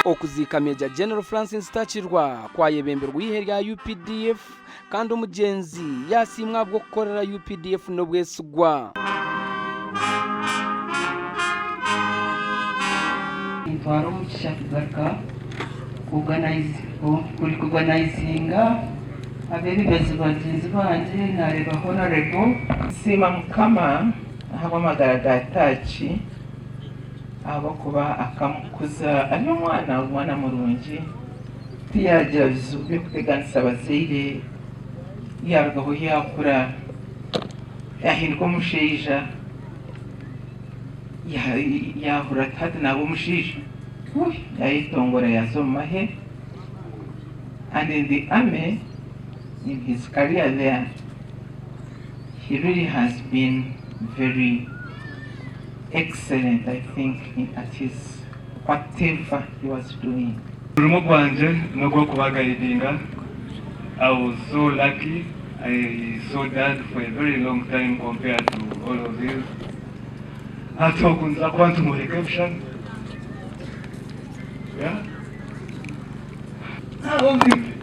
Okuziika Major General Francis Takirwa kwayebemberwa eihe rya updf kandi omugyenzi yasiimwa ahabw'okukorera updf n'obwesigwa. Nintwara omugisha kugaruka kurikoganayizinga abeebembezi bagyenzi bangye naareeba Honourable. Nsiima Mukama ahabw'amagara ga Taaki ahabw'okuba akamukuza ari omwana omwana murungi tiyaagira bizibu by'okuteganisa abazaire yaarugaho yaakura yaahinduka omushaija yaahurira ati hati naaba omushaija yaayetongora yaaza omu mahe and in the army in his career there he really has been very excellent I think at his whatever he was doing. Omurimo gwangye n'ogw'okubagayidinga. I was so lucky, I saw dad for a very long time compared to all of you. Hati ogu nza kuba ntumworeka ebishushani. Yeah.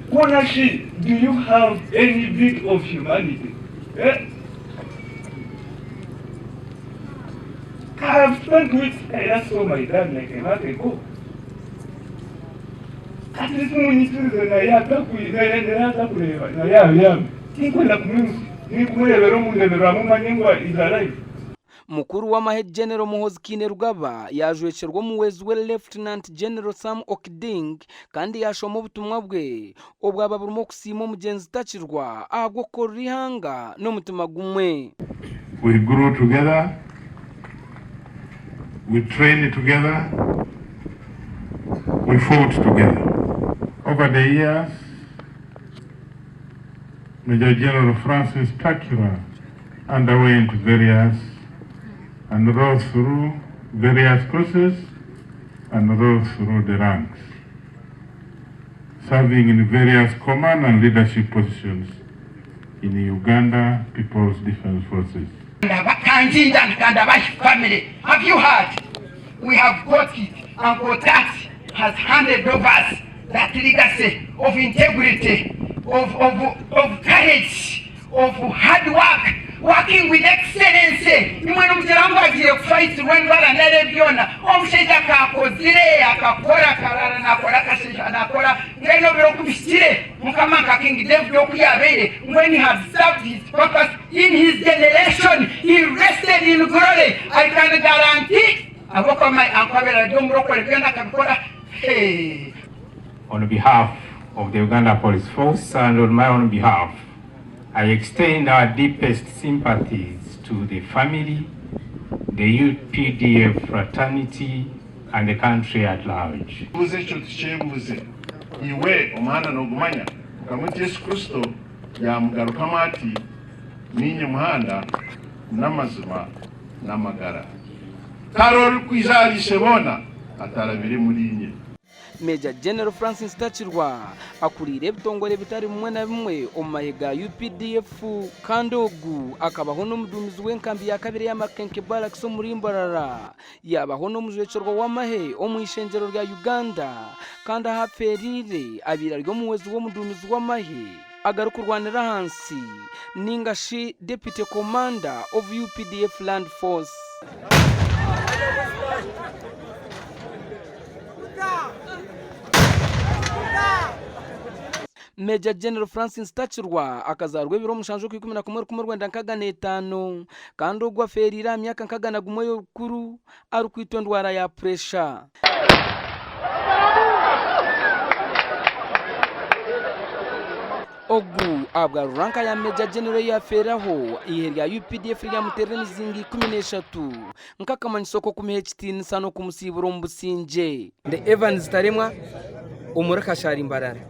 Kwona shi, do you have any bit of humanity? Eh? I have spent weeks, I just saw my dad like a month ago. At least munyikirize naye atakureeba naye abyame. Tinkwenda kumwimutsya, omu ndeberwamu manye ngu is alive. Mukuru w'amahe General Muhoozi Kainerugaba yaajwekyerwa omuhwezi we Lieutenant General Sam Okiding kandi yaashoma obutumwa bwe obwaba burimu okusiima omugyenzi Takirwa ahabw'okukorera eihanga n'omutima gumwe. We grew together, we trained together, we fought together. Over the years, Major General Francis Takirwa underwent various and rose through various courses and rose through the ranks, serving in various command and leadership positions in the Uganda People's Defense Forces. Kanjinja and Kandabashi family, have you heard? We have got it. Uncle Tat has handed over us that legacy of integrity, of courage, of hard work, working with excellence. Imwe nomugira ngu agiire kufaisirwa endwara nari ebyona, omushaija akaakozire, akakora, akarara nakora, akasheesha nakora, mbwenu ebiro ku bihikire, Mukama nka King David oku yaabaire, mbwenu he had served his purpose in his generation, he rested in glory, I can guarantee, ahabw'okuba my uncle abaire ari omurokore byona akabikora, hey. On behalf of the Uganda Police Force and on my own behalf, I extend our deepest sympathies to the family, the UPDF fraternity and the country at large. Ekibuuzo ekyo tukyebuuze, Iwe omuhanda noogumanya? Mukama waitu Yesu Kristo yaamugarukamu ati, Niinye muhanda, n'amazima, n'amagara. Tariho orikwija ahari Isheboona atarabire muriinye. Major General Francis Takirwa akuriire ebitongore bitari bimwe na bimwe omu mahe ga updf kandi ogu akabaho n'omuduumizi w'enkambi ya kabiri eya Makenke Barracks omuri Mbarara yaabaho n'omujwekyerwa w'amahe omu ishengyero rya Uganda kandi ahu afeereire abaire ari omuhwezi w'omuduumizi w'amahe agarikurwanira ahansi ninga shi Deputy Commander of updf Land Force. Major General Francis Takirwa akazaarwa ebiro mushanju okwikumi na kumwe 1965 kandi ogwo afeereire aha myaka nkaga na gumwe y'obukuru arikwitwa endwara ya puresha. Ogu ahabwa ranka ya Major General ei yafeeraho, eihe rya updf ryamuteerera emizinga 13 nk'akamanyiso k'okumuha ekitiinisa n'okumusiibura omu busingye. Ndi Evans Taremwa omuri Kashari Mbarara.